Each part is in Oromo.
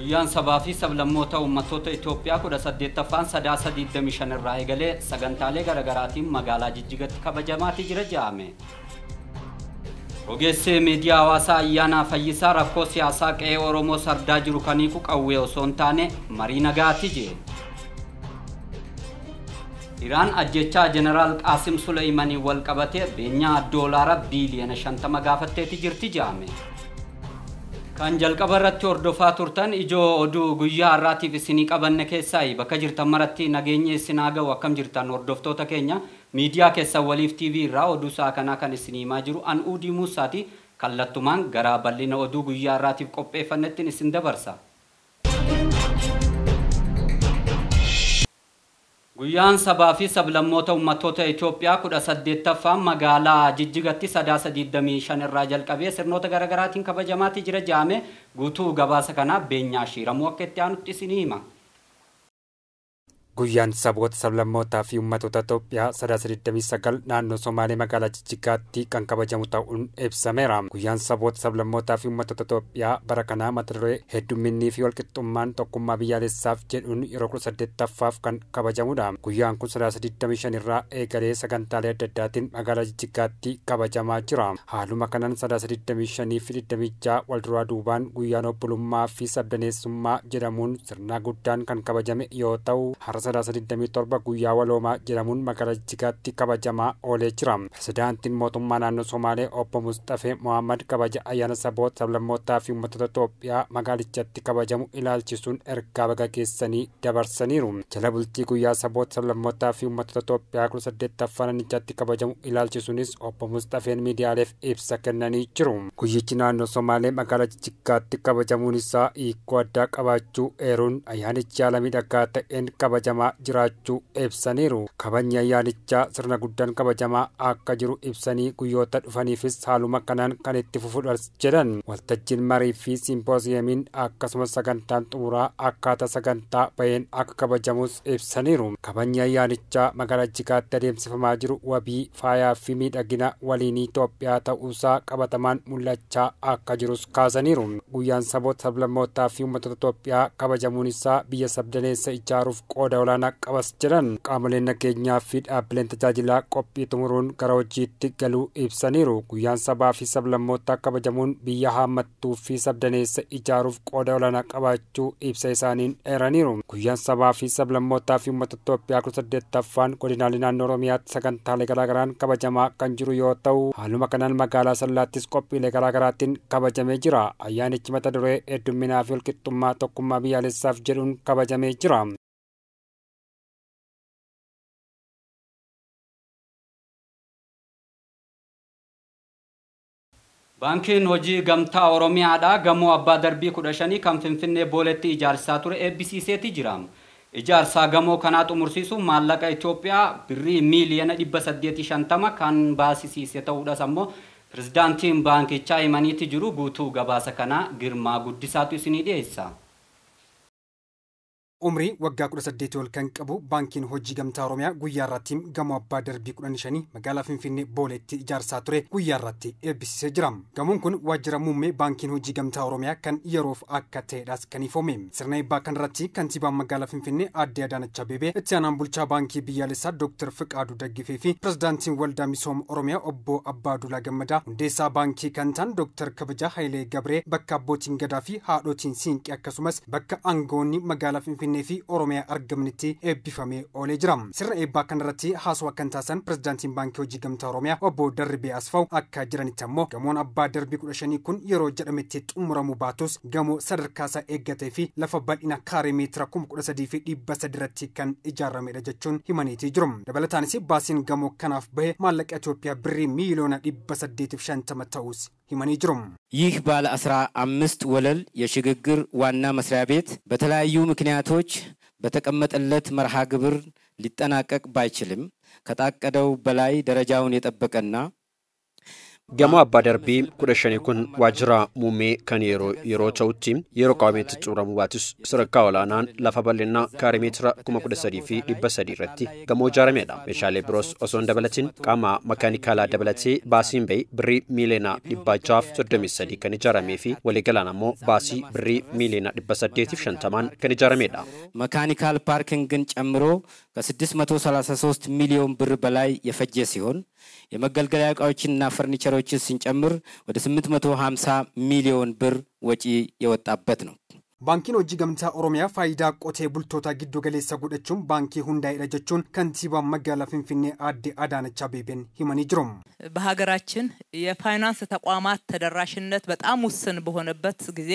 Guyyaan sabaa fi sablammoota uummattoota Itoophiyaa 18ffaan Sadaasa 25 irraa eegalee sagantaalee garaagaraatiin magaalaa Jijjigatti kabajamaatii jira jedhame. Ogeessi miidiyaa hawaasaa Ayyaanaa Fayyisaa rakkoo siyaasaa qe'ee Oromoo sardaa jiru kaniifu qawwee osoo hin taane marii nagaati jee. Iraan ajjechaa Jeneraal Qaasim Suleeymanii wal qabatee beenyaa doolaara biiliyoona 50 gaafatteeti jirti jedhame. Kan jalqaba irratti hordofaa turtan ijoo oduu guyyaa har'aatiif isinii qabanne keessaa bakka jirtan maratti nageenyi isin haa ga'u. Akkam jirtan hordoftoota keenya? Miidiyaa keessan Waliif TV irraa oduu sa'a kanaa kan isinii himaa jiru an Uudii Muusaati. Kallattumaan gara bal'ina oduu guyyaa har'aatiif qopheeffannettiin isin dabarsa. Guyyaan sabaa fi sablammoota uummattoota Itoophiyaa 18ffaan magaalaa Jijjigatti Sadaasa 25 irraa jalqabee sirnoota garaagaraatiin kabajamaatii jira jedhame. Guutuu gabaasa kanaa Beenyaa Shiiramuu akka itti aanutti isinii hima. Guyyaan saboota sablammootaa fi uummattoota Itoophiyaa Sadaasa 29 naannoo Somaalee magaalaa Jijjigaatti kan kabajamu ta'uun ibsameera. Guyyaan saboota sablammootaa fi uummattoota Itoophiyaa bara kanaa mata duree "Heddumminnii fi walqixxummaan tokkummaa biyyaalessaaf" jedhuun yeroo 18ffaaf kan kabajamudha. Guyyaan kun Sadaasa 25 irraa eegalee sagantaalee adda addaatiin magaalaa Jijjigaatti kabajamaa jira. Haaluma kanaan Sadaasa 25 fi 26 wal duraa duubaan guyyaan obbolummaa fi sabdaneessummaa jedhamuun sirna guddaan kan kabajame yoo ta'u, har'a Sadaasa 27 guyyaa waloomaa jedhamuun magaalaa Jijjigaatti kabajamaa oolee jira. Pirezidaantiin mootummaa naannoo Somaalee obbo Mustafee Mohammad kabaja ayyaana saboota sablammootaa fi uummattoota Itoophiyaa magaalichatti kabajamu ilaalchisuun ergaa baga geessanii dabarsaniiru. Jala bultii guyyaa saboota sablammootaa fi uummattoota Itoophiyaa 18ffaa naannichatti kabajamu ilaalchisuunis obbo Mustafeen miidiyaaleef ibsa kennanii jiru. Guyyichi naannoo Somaalee magaalaa Jijjigaatti kabajamuun isaa hiikoo addaa qabaachuu eeruun, ayyaanichi haala miidhagaa ta'een kabajamaa jiraachuu ibsaniiru. Kabajni ayyaanichaa sirna guddaan kabajamaa akka jiru ibsanii, guyyoota dhufaniifis haaluma kanaan kan itti fufudha jedhan. Waltajjiin marii fi simpooziyemiin akkasumas sagantaan xumuraa akkaataa sagantaa baheen akka kabajamus ibsaniiru. Kabajni ayyaanichaa magaalaa Jijjigaatti adeemsifamaa jiru wabii faayaa fi miidhagina waliinii Itoophiyaa ta'uusaa qabatamaan mul'achaa akka jirus kaasaniiru. Guyyaan saboota sablammootaa fi uummattoota Itoophiyaa kabajamuun isaa biyya sabdaneessa ijaaruuf qooda olaanaa qabas jedhan. Qaamoleen nageenyaa fi dhaabbileen tajaajilaa qophii xumuruun gara hojiitti galuu ibsaniiru. Guyyaan sabaa fi sablammootaa kabajamuun biyya haammattuu fi sabdaneessa ijaaruuf qooda olaanaa qabaachuu ibsa isaaniin eeraniiru. Guyyaan sabaa fi sablammootaa fi uummata Itoophiyaa 18ffaan godinaalee naannoo Oromiyaatti sagantaalee garaagaraan kabajamaa kan jiru yoo ta'u, haaluma kanaan magaalaa Sallaattis qophiilee garaagaraatiin kabajamee jira. Ayyaanichi mata duree "Heddumminaa fi walqixxummaa tokkummaa biyyaalessaaf" jedhuun kabajamee jira. Baankiin hojii gamtaa Oromiyaadhaa gamoo abbaa darbii 15 kan Finfinnee Booletti ijaarsaa ture eebbisiiseeti jira. Ijaarsa gamoo kanaa xumursiisuun maallaqa Itoophiyaa birrii miiliyoona 850 kan baasisiise ta'uudhas ammoo pirezidaantiin baankichaa himaniiti jiru. Guutuu gabaasa kanaa Girmaa Guddisaatu isinii dhiyeessa. Umrii waggaa 18 ol kan qabu Baankiin Hojii Gamtaa Oromiyaa guyyaa irratti gamoo abbaa darbii 15 magaalaa Finfinnee Booleetti ijaarsaa ture guyyaa irratti eebbisiisee jira. Gamoon kun waajjira muummee Baankiin Hojii Gamtaa Oromiyaa kan yeroof akka ta'edhaas kan ifoome. Sirna eebbaa kanarratti kantiibaan magaalaa Finfinnee Aadde Adaanach Abeebee, itti aanaan bulchaa Baankii Biyyaalessaa Dr. Fiqaaduu Daggifee fi pirezidaantiin Waldaa Misooma Oromiyaa obbo Abbaaduulaa Gammadaa, hundeessaa baankii kan ta'an Dr. Kabajaa Hayilee Gabree bakka abbootiin gadaa fi haadhotiin siinqee akkasumas bakka aangawoonni magaalaa Finfinnee fi Oromiyaa argamanitti eebbifamee oolee jira. Sirna eebbaa kanarratti haasawaa kan taasisan pirezidaantiin Baankii Hojii Gamtaa Oromiyaa obbo Darribee Asfaw akka jiranitti ammoo, gamoon abbaa darbii 15 kun yeroo jedhametti xumuramuu baatus gamoo sadarkaa isaa eeggatee fi lafa bal'ina kaaree meetira 13,300 irratti kan ijaaramedha jechuun himaniitii jiru. Dabalataanis baasiin gamoo kanaaf bahe maallaqa Itoophiyaa birrii miiliyoona 850 ta'us himanii jiru. ይህ ባለ 15 ወለል የሽግግር ዋና መስሪያ ቤት በተለያዩ ምክንያቶች በተቀመጠለት መርሃ ግብር ሊጠናቀቅ ባይችልም ከታቀደው በላይ ደረጃውን የጠበቀና Gamoo abbaa darbii 15 kun waajjira muummee kan yeroo ta'utti yeroo qabametti xumuramuu baatus sadarkaa olaanaan lafa bal'inaa kaaree meetira 13,300 irratti gamoo ijaaramedha. Meeshaalee biroos osoo hin dabalatin qaama makaanikaalaa dabalatee baasiin bahe birrii miiliyoona 633 kan ijaaramee fi waliigalaan ammoo baasii birrii miiliyoona 850 kan ijaaramedha. መካኒካል ፓርኪንግን ጨምሮ ከ633 ሚሊዮን ብር በላይ የፈጀ ሲሆን የመገልገያ እቃዎችንና ፈርኒቸሮችን ስንጨምር ወደ 850 ሚሊዮን ብር ወጪ የወጣበት ነው። Baankiin Hojii Gamtaa Oromiyaa faayidaa qotee bultoota giddu galeessa godhachuun baankii hundaa'edha jechuun kantiibaan magaalaa Finfinnee aadde Adaanech Abeebeen himanii jiru. በሀገራችን የፋይናንስ ተቋማት ተደራሽነት በጣም ውስን በሆነበት ጊዜ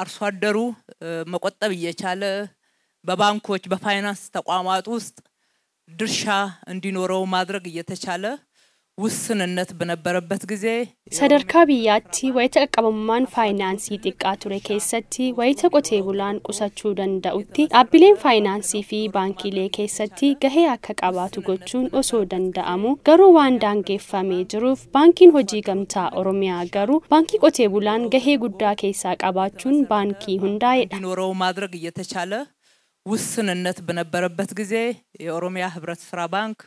አርሶ አደሩ መቆጠብ እየቻለ በባንኮች በፋይናንስ ተቋማት ውስጥ ድርሻ እንዲኖረው ማድረግ እየተቻለ ውስንነት በነበረበት ጊዜ Sadarkaa biyyaatti wayita qaqqabummaan faayinaansii xiqqaa ture keessatti wayita qotee bulaan qusachuu danda'utti dhaabbileen faayinaansii fi baankiilee keessatti gahee akka qabaatu gochuun osoo danda'amu garuu waan daangeffamee jiruuf baankiin Hojii Gamtaa Oromiyaa garuu baankii qotee bulaan gahee guddaa keessaa qabaachuun baankii hundaa'edha. እንዲኖረው ማድረግ እየተቻለ ውስንነት በነበረበት ጊዜ የኦሮሚያ ህብረት ስራ ባንክ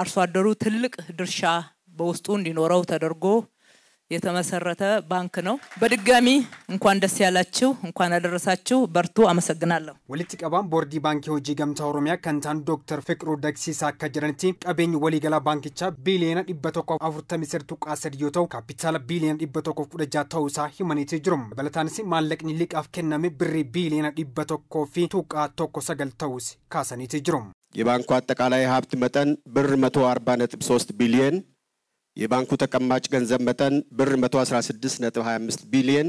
አርሶ አደሩ ትልቅ ድርሻ በውስጡ እንዲኖረው ተደርጎ የተመሰረተ ባንክ ነው። በድጋሚ እንኳን ደስ ያላችሁ፣ እንኳን አደረሳችሁ። በርቱ። አመሰግናለሁ። Walitti qabaan boordii Baankii Hojii Gamtaa Oromiyaa kan ta'an Dooktar Fiqiruu Dagsiisaa akka jedhanitti qabeenyi waliigalaa baankichaa biiliyoona 143.3 yoo ta'u kaapitaala biiliyoona 116 ta'uu isaa himaniitii jiru. Dabalataanis maallaqni liqaaf kenname birrii biiliyoona 100.19 ta'uus kaasaniitii jiru. የባንኩ አጠቃላይ ሀብት መጠን ብር 140.3 ቢሊዮን፣ የባንኩ ተቀማጭ ገንዘብ መጠን ብር 116.25 ቢሊዮን፣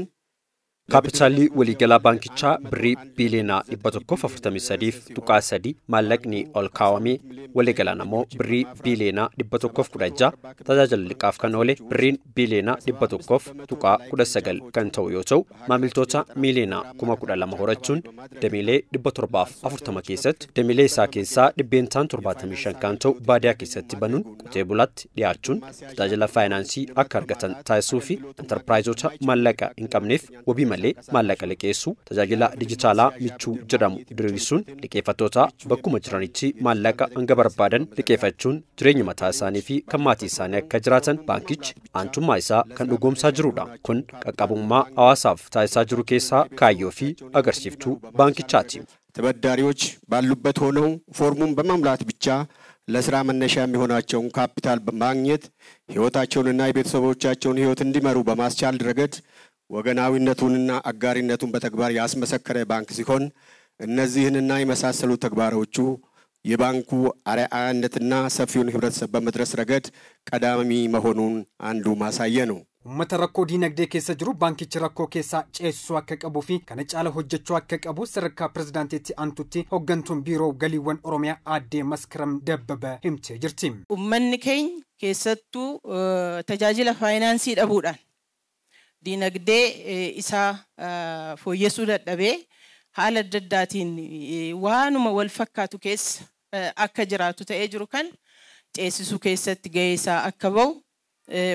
Kaapitaalli waliigalaa baankichaa birrii biiliyoona 143.3, maallaqni ol kaawwame waliigalaan ammoo birrii biiliyoona 116, tajaajila liqaaf kan oole birriin biiliyoona 100.19 kan ta'u yoo ta'u maamiltoota miiliyoona 12,000 horachuun dameelee 740 keessatti dameelee isaa keessaa 75% kan ta'u baadiyaa keessatti banuun qotee bulaatti dhiyaachuun tajaajila faayinaansii akka argatan taasisuu fi intarpiraayizoota maallaqa hin qabneef wabii malee maallaqa liqeessuu, tajaajila dijitaalaa michuu jedhamu diriirsuun liqeeffattoota bakkuma jiranitti maallaqa hanga barbaadan liqeeffachuun jireenya mataa isaanii fi kan maatii isaanii akka jiraatan baankichi aantummaa isaa kan dhugoomsaa jirudha. Kun qaqqabummaa hawaasaaf taasisaa jiru keessaa kaayyoo fi agarsiiftuu baankichaati. ተበዳሪዎች ባሉበት ሆነው ፎርሙን በመሙላት ብቻ ለስራ መነሻ የሚሆናቸውን ካፒታል በማግኘት ህይወታቸውንና የቤተሰቦቻቸውን ህይወት እንዲመሩ በማስቻል ረገድ ወገናዊነቱንና አጋሪነቱን በተግባር ያስመሰከረ ባንክ ሲሆን እነዚህንና የመሳሰሉ ተግባሮቹ የባንኩ አርአያነትና ሰፊውን ህብረተሰብ በመድረስ ረገድ ቀዳሚ መሆኑን አንዱ ማሳያ ነው። Uummata rakkoo diinagdee keessa jiru baankichi rakkoo keessaa ceesisuu akka qabuu fi kana caala hojjechuu akka qabu sadarkaa pirezidaantiitti aantutti hooggantuun biiroo galiiwwan Oromiyaa aadde Maskaram Dabbaba himtee jirti. Uummanni keenya keessattuu tajaajila faayinaansii dhabuudhaan diinagdee isaa fooyyessuu dadhabee haala adda addaatiin waanuma wal fakkaatu keessa akka jiraatu ta'ee jiru kan ceesisuu keessatti gahee isaa akka bahu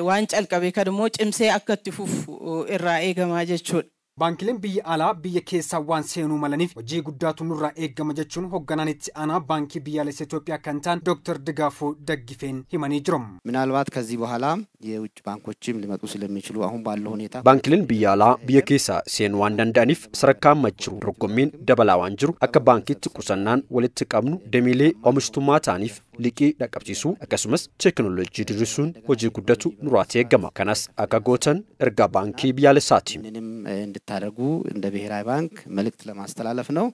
waan calqabe kan immoo cimsee akka itti fufu irraa eegamaa jechuudha. Baankileen biyya alaa biyya keessaa waan seenuu malaniif hojii guddaatu nurraa eegama jechuun hoogganaan itti aanaa Baankii Biyyaalessa Itoophiyaa kan ta'an Dooktar Digaafuu Daggifeen himanii jiru. ምናልባት ከዚህ በኋላ የውጭ ባንኮችም ሊመጡ ስለሚችሉ አሁን ባለው ሁኔታ Baankileen biyya alaa biyya keessa seenuu waan danda'aniif sadarkaa amma jiru dorgommiin dabalaa waan jiru akka baankiitti qusannaan walitti qabnu dameelee oomishtummaa ta'aniif liqii dhaqqabsiisuu akkasumas teekinooloojii diriirsuun hojii guddatu nurraatti eegama. Kanas akka gootan ergaa baankii biyyaalessaati. ምንም እንድታደርጉ እንደ ብሔራዊ ባንክ መልእክት ለማስተላለፍ ነው።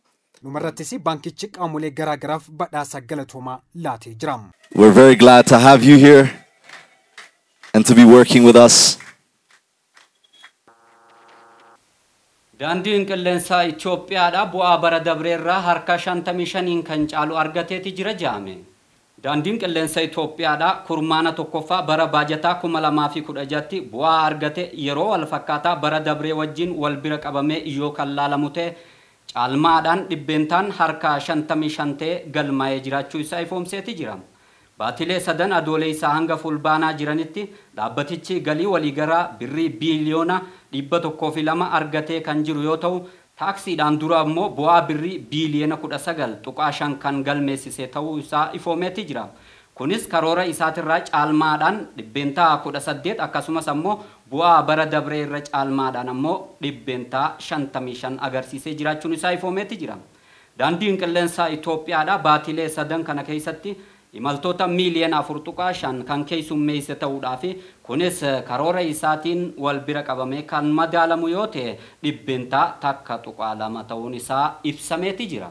Dhumarrattis baankichi qaamolee garaagaraaf badhaasa galatoomaa laatee jira. We're very glad to have you here and to be working with us. Daandiin qilleensaa Itoophiyaadha bu'aa bara dabreerraa harka 55 kan caalu argateeti jira jaame. Daandiin qilleensa Itoophiyaadha kurmaana tokkoffaa bara baajataa 2016tti bu'aa argate yeroo wal fakkaataa bara dabree wajjin wal bira qabamee yoo kan laalamu ta'e caalmaadhaan dhibbeentaan harka 55 ta'e galmaa'ee jiraachuu isaa ifoomseeti jira. Baatilee sadan adoolessa hanga fulbaanaa jiranitti dhaabbatichi galii waliigalaa birrii biiliyoona 102 argatee kan jiru yoo ta'u, taaksiidhaan dura ammoo bu'aa birrii biiliyoona 19.5 kan galmeessise ta'uu isaa ifoomeeti jira. Kunis karoora isaatirraa caalmaadhaan 18% akkasumas ammoo bu'aa bara dabree irra caalmaadhaan ammoo 55% agarsiisee jiraachuun isaa ifoomeeti jira. Daandiin qilleensaa Itoophiyaadha baatilee sadan kana keessatti imaltoota miiliyoona 4.5 kan keessummeesse ta'uudhaa fi kunis karoora isaatiin wal bira qabamee kan madaalamu yoo ta'e 1.2% ta'uun isaa ibsameeti jira.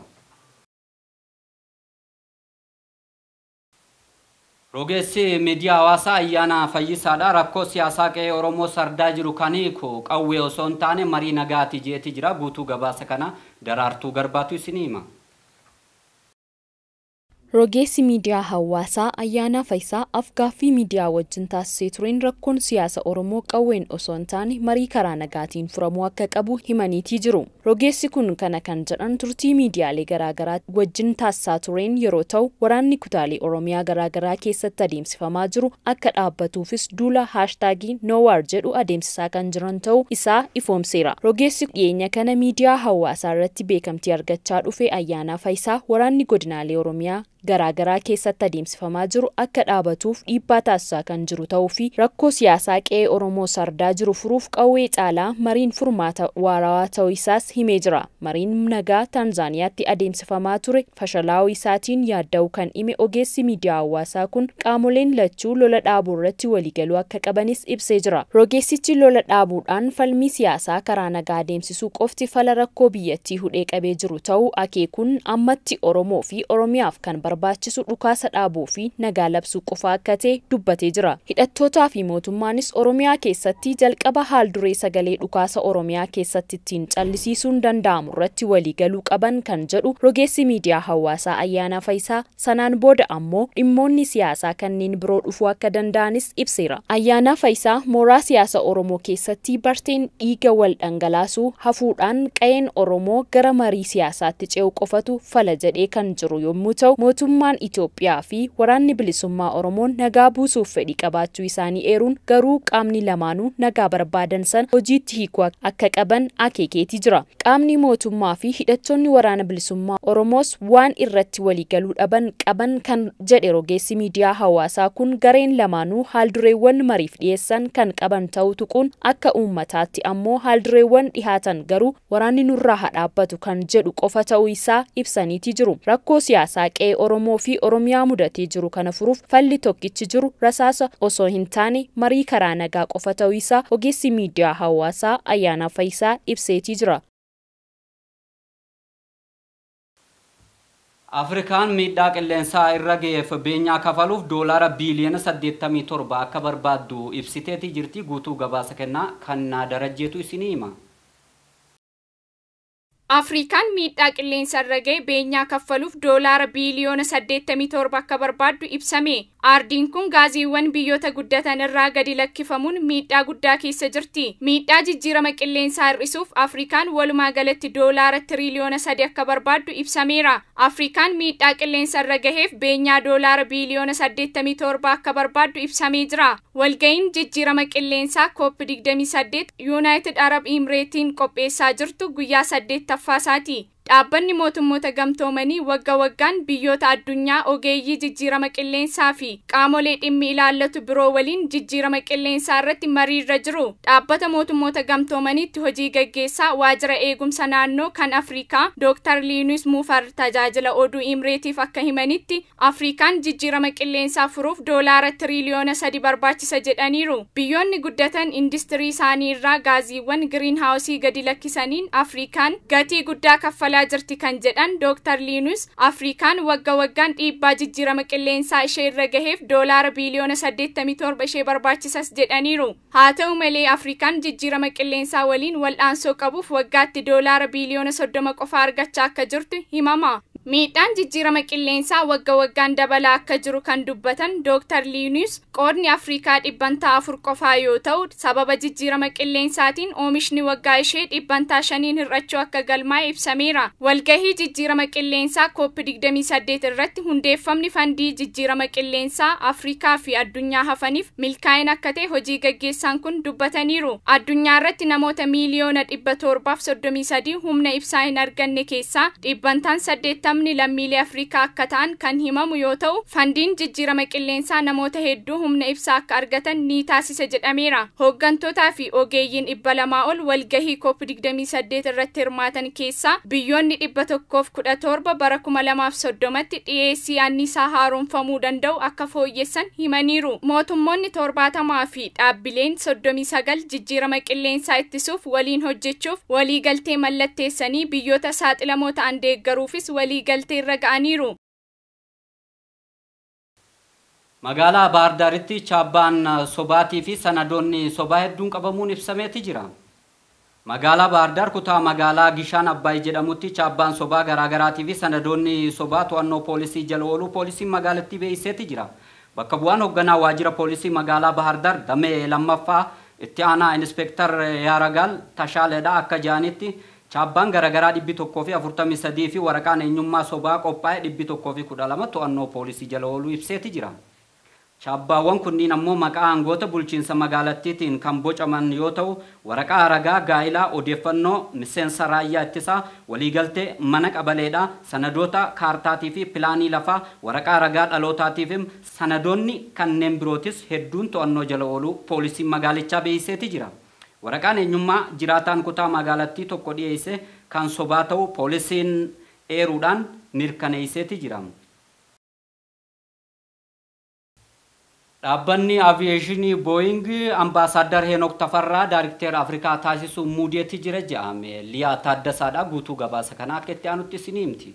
Rogeessi miidiyaa hawaasaa Ayyaanaa Fayyisaadha. Rakkoo siyaasaa qe'ee Oromoo sardaa jiru kan hiiku qawwee osoo hin taane marii nagaati jeeti jira. Guutuu gabaasa kana Daraartuu Garbaatu isinii hima. Rogeessi miidiyaa hawaasaa Ayyaanaa Fayyisaa afgaaffii miidiyaa wajjin taasisee tureen rakkoon siyaasa Oromoo qawween osoo hin taane marii karaa nagaatiin furamuu akka qabu himaniitii jiru. Rogeessi kun kana kan jedhan turtii miidiyaalee garaagaraa wajjin taasisaa tureen yeroo ta'u, waraanni kutaalee Oromiyaa garaagaraa keessatti adeemsifamaa jiru akka dhaabbatuufis duula haashtaagii noowaar jedhu adeemsisaa kan jiran ta'uu isaa ifoomseera. Rogeessi dhiyeenya kana miidiyaa hawaasaa irratti beekamtii argachaa dhufe Ayyaanaa Fayyisaa waraanni godinaalee Oromiyaa garaagaraa keessatti adeemsifamaa jiru akka dhaabatuuf dhiibbaa taasisaa kan jiru ta'uu fi rakkoo siyaasaa qe'ee Oromoo sardaa jiru furuuf qawwee caalaa mariin furmaata waarawaa ta'uu isaas himee jira. Mariin nagaa Taanzaaniyaatti adeemsifamaa ture fashalaa'uu isaatiin yaadda'uu kan hime ogeessi miidiyaa hawaasaa kun qaamoleen lachuu lola dhaabuu irratti waliigaluu akka qabanis ibsee jira. Rogeessichi lola dhaabuudhaan falmii siyaasaa karaa nagaa adeemsisuu qofti fala rakkoo biyyattii hudhee qabee jiru ta'uu akeekuun ammatti Oromoo fi Oromiyaaf kan barbaachisu dhukaasa dhaabuu fi nagaa labsuu qofa akka ta'e dubbatee jira. Hidhattootaa fi mootummaanis Oromiyaa keessatti jalqaba haal duree sagalee dhukaasa Oromiyaa keessatti ittiin callisiisuun danda'amu irratti waliigaluu qaban kan jedhu rogeessi miidiyaa hawaasaa Ayyaanaa Fayyisaa sanaan booda ammoo dhimmoonni siyaasaa kanneen biroo dhufuu akka danda'anis ibseera. Ayyaanaa Fayyisaa mooraa siyaasa Oromoo keessatti barteen dhiiga wal dhangalaasuu hafuudhaan qa'een Oromoo gara marii siyaasaatti ce'u qofatu fala jedhee kan jiru yommuu ta'u, mootummaan Itoophiyaa fi waraanni bilisummaa Oromoo nagaa buusuuf fedhii qabaachuu isaanii eeruun garuu qaamni lamaanuu nagaa barbaadan san hojiitti hiikuu akka qaban akeekeeti jira. Qaamni mootummaa fi hidhattoonni waraana bilisummaa Oromoos waan irratti waliigaluu dhaban qaban kan jedhe rogeessi miidiyaa hawaasaa kun gareen lamaanuu haaldureewwan mariif dhiyeessan kan qaban ta'uu tuquun akka uummataatti ammoo haaldureewwan dhihaatan garuu waraanni nurraa haa dhaabbatu kan jedhu qofa ta'uu isaa ibsaniiti jiru. Rakkoo siyaasaa qe'ee Oromoo fi Oromiyaa mudatee jiru kana furuuf falli tokkichi jiru rasaasa osoo hin taane marii karaa nagaa qofa ta'uu isaa ogeessi miidiyaa hawaasaa Ayyaanaa Fayyisaa ibseetii jira. Afrikaan miidhaa qilleensaa irra ga'eef beenyaa kafaluuf doolaara biiliyoona 87 akka barbaaddu ibsiteetii jirti. Guutuu gabaasa kennaa kan Darajjeetu isinii hima. Afrikaan miidhaa qilleensa irra ga'e beenyaa kaffaluuf doolaara biiliyoona 87 akka barbaaddu ibsame. Aardiin kun gaaziiwwan biyyoota guddatan irraa gadi lakkifamuun miidhaa guddaa keessa jirti. Miidhaa jijjiirama qilleensaa hir'isuuf Afrikaan walumaa galatti doolaara tiriliyoona 3 akka barbaaddu ibsameera. Afrikaan miidhaa qilleensa irra gaheef beenyaa doolaara biiliyoona 87 akka barbaaddu ibsamee jira. Walga'iin jijjiirama qilleensaa COP28 Yuunaayitid Arab Imireetiin qopheessaa jirtu guyyaa 8ffaasaati. Dhaabbanni mootummoota gamtoomanii wagga waggaan biyyoota addunyaa ogeeyyii jijjiirama qilleensaa fi qaamolee dhimmi ilaallatu biroo waliin jijjiirama qilleensaa irratti mariirra jiru. Dhaabbata mootummoota gamtoomaniitti hojii gaggeessaa waajjira eegumsa naannoo kan Afrikaa Dr. Linus Mufar tajaajila oduu Imireetiif akka himanitti Afrikaan jijjiirama qilleensaa furuuf doolaara tiriliyoona 3 barbaachisa jedhaniiru. Biyyoonni guddatan industirii isaanii irraa gaaziiwwan giriin haawusii gadi lakkisaniin Afrikaan gatii guddaa kaffalaa jirti kan jedhan Dr. Linus Afrikaan wagga waggaan dhiibbaa jijjiirama qilleensaa ishee irra gaheef doolaara biiliyoona 87 ishee barbaachisas jedhaniiru. Haa ta'u malee Afrikaan jijjiirama qilleensaa waliin wal'aansoo qabuuf waggaatti doolaara biiliyoona 30 qofa argachaa akka jirtu himama. Miidhaan jijjiirama qilleensaa wagga waggaan dabalaa akka jiru kan dubbatan Dr. Liinus qoodni Afrikaa 4% qofaa yoo ta'u sababa jijjiirama qilleensaatiin oomishni waggaa ishee 5% hir'achuu akka galmaa'e ibsameera. Walgahii jijjiirama qilleensaa COP28 irratti hundeeffamni fandii jijjiirama qilleensaa Afrikaa fi addunyaa hafaniif milkaa'ina akka ta'e hojii gaggeessaan kun dubbataniiru. Addunyaa irratti namoota miiliyoona 733 humna ibsaa hin arganne keessaa 80% lammiilee Afrikaa akka ta'an kan himamu yoo ta'u fandiin jijjiirama qilleensaa namoota hedduu humna ibsaa akka argatan ni taasisa jedhameera. Hooggantootaa fi ogeeyyiin 200 ol walgahii COP28 irratti hirmaatan keessaa biyyoonni 117 bara 2030tti dhiyeessii anniisaa haaromfamuu danda'u akka fooyyessan himaniiru. Mootummoonni 70 fi dhaabbileen 39 jijjiirama qilleensaa ittisuuf waliin hojjechuuf waliigaltee mallatteessanii biyyoota saaxilamoo ta'an deeggaruufis waliigaltee irra ga'aniiru. Magaalaa Baahir Daaritti chaabbaan sobaatii fi sanadoonni sobaa hedduun qabamuun ibsameeti jira. Magaalaa Baahir Daar kutaa magaalaa Gishaan Abbaay jedhamutti chaabbaan sobaa garaagaraatii fi sanadoonni sobaa to'annoo poolisii jala ooluu poolisiin magaalattii beeksiseeti jira. Bakka bu'aan hoogganaa waajjira poolisii magaalaa Baahir Daar damee lammaffaa itti aanaa inspektar Yaaragaal Tashaaleedha akka jedhanitti chaabbaan garaagaraa 143 fi waraqaan eenyummaa sobaa qophaa'e 112 to'annoo poolisii jala ooluu ibseeti jira. Chaabbaawwan kunniin ammoo maqaa aangoota bulchiinsa magaalattiitiin kan bocaman yoo ta'u waraqaa ragaa gaa'ilaa odeeffannoo miseensa raayyaa ittisaa waliigaltee mana qabaleedha sanadoota kaartaatii fi pilaanii lafaa waraqaa ragaa dhalootaatiif sanadoonni kanneen birootis hedduun to'annoo jala ooluu poolisiin magaalichaa beeksiseeti jira. Waraqaan eenyummaa jiraataan kutaa magaalattii tokko dhiyeesse kan sobaa ta'u poolisiin eeruudhaan mirkaneesseeti jira. Dhaabbanni aviyeeshinii Booying Ambaasaadar Heenok Tafarraa Daariktera Afrikaa taasisuun muudeetti jira jedhame. Liyaa Taaddasaadha guutuu gabaasa kana akka itti aanutti isinii himti.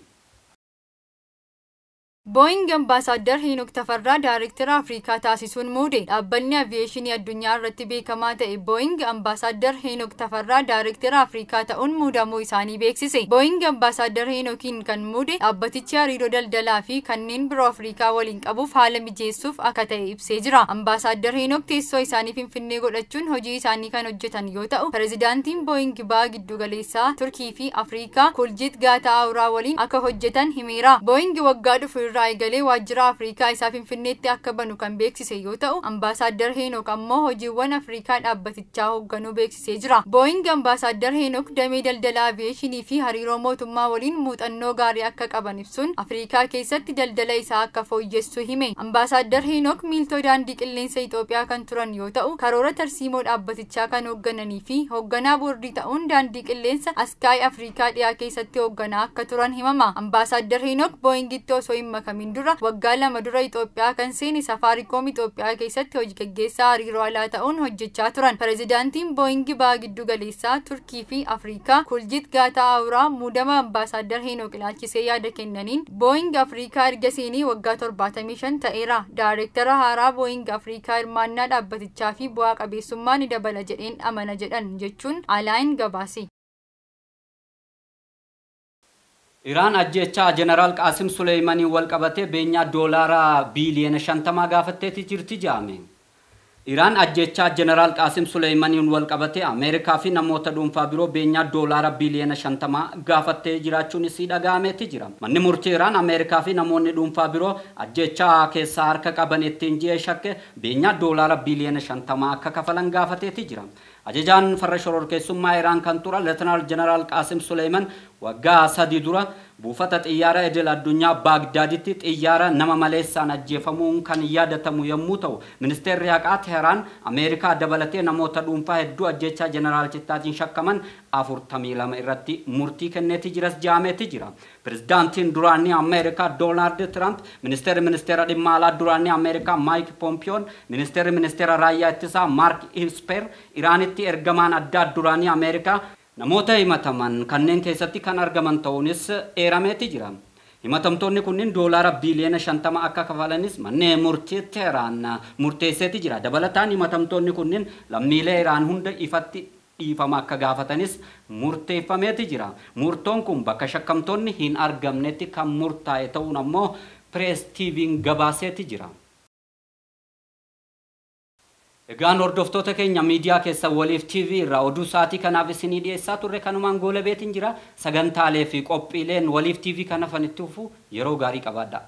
Booying Ambaasaadar Heenok Tafarraa Daariktera Afrikaa taasisuun muude. Dhaabbanni aviyeeshinii addunyaa irratti beekamaa ta'e Booying Ambaasaadar Heenok Tafarraa Daariktera Afrikaa ta'uun muudamuu isaanii beeksise. Booying Ambaasaadar Heenokiin kan muude dhaabbatichi hariiroo daldalaa fi kanneen biroo Afrikaa waliin qabuuf haala mijeessuuf akka ta'e ibsee jira. Ambaasaadar Heenok teessoo isaanii Finfinnee godhachuun hojii isaanii kan hojjetan yoo ta'u, pirezidaantiin Booying Baha Giddugaleessaa Turkii fi Afrikaa Kuljit Gaataa Awuraa waliin akka hojjetan himeera. Booying waggaa dhufu irraa eegalee waajjira Afrikaa isaa Finfinneetti akka banu kan beeksise yoo ta'u, Ambaasaadar Heenok ammoo hojiiwwan Afrikaa dhaabbatichaa hoogganuu beeksisee jira. Booying Ambaasaadar Heenok damee daldala aviyeeshinii fi hariiroo mootummaa waliin muuxannoo gaarii akka qaban ibsuun Afrikaa keessatti daldala isaa akka fooyyessu hime. Ambaasaadar Heenok miiltoo daandii qilleensa Itoophiyaa kan turan yoo ta'u, karoora tarsiimoo dhaabbatichaa kan hooggananii fi hoogganaa boordii ta'uun daandii qilleensa Askaay Afrikaa dhiyaa keessatti hoogganaa akka turan himama. Ambaasaadar Heenok Booyingitti osoo hin makamin dura waggaa 2 dura Itoophiyaa kan seene Safaariikoom Itoophiyaa keessatti hojii gaggeessaa hariiroo alaa ta'uun hojjechaa turan. Pirezidaantiin Booying Baha Giddugaleessaa Turkii fi Afrikaa Kuljit Gaataa Awuraa muudama Ambaasaadar Heenok ilaalchisee yaada kennaniin Booying Afrikaa erga seenee waggaa 75 ta'eera. Daayirektara haaraa Booying Afrikaa hirmaannaa dhaabbatichaa fi bu'aa qabeessummaa ni dabala jedheen amana jedhan jechuun Alaayin gabaase. Iraan ajjeechaa Jeneraal Qaasim Suleeymanii wal qabatee beenyaa doolaara biiliyoona 50 gaafatteeti jirti jedhame. Iraan ajjeechaa Jeneraal Qaasim Suleeymaniin wal qabatee Ameerikaa fi namoota dhuunfaa biroo beenyaa doolaara biiliyoona 50 gaafattee jiraachuun isii dhaga'ameeti jira. Manni murtii Iraan Ameerikaa fi namoonni dhuunfaa biroo ajjeechaa keessaa harka qaban ittiin ji'ee shakke beenyaa doolaara biiliyoona 50 akka kafalan gaafateeti jira. Ajajaan farra shororkeessummaa Iraan kan ture Leetinaal Jeneraal Qaasim Suleeyman waggaa 3 dura buufata xiyyaara idil addunyaa Baagdaaditti xiyyaara nama maleessaan ajjeefamuun kan yaadatamu yommuu ta'u, ministeerri haqaa Teheraan Ameerikaa dabalatee namoota dhuunfaa hedduu ajjeechaa Jeneraal Chittaatiin shakkaman 42 irratti murtii kenneeti jiras jedhameeti jira. Pirezidaantiin duraanii Ameerikaa Doonaald Tiraamp, ministeerri ministeera dhimma alaa duraanii Ameerikaa Maayik Pompiyoon, ministeerri ministeera raayyaa ittisaa Maark Esper, Iraanitti ergamaan addaa duraanii Ameerikaa namoota himataman kanneen keessatti kan argaman ta'uunis eerameeti jira. Himatamtoonni kunniin doolaara biiliyoona 50 akka kafalanis manneen murtii Teheraan murteesseeti jira. Dabalataan himatamtoonni kunniin lammiilee Iraan hunda ifatti Dhiifama akka gaafatanis murteeffameeti jira. Murtoon kun bakka shakkamtoonni hin argamnetti kan murtaa'e ta'uun ammoo Pirees TV'n gabaaseeti jira. Egaan hordoftoota keenya, miidiyaa keessa Waliif TV irraa oduu sa'aatii kanaaf isinii dhiyeessaa turre kanumaan goolabeetiin jira. Sagantaalee fi qophiileen Waliif TV kana fanitti fufu. Yeroo gaarii qabaadha.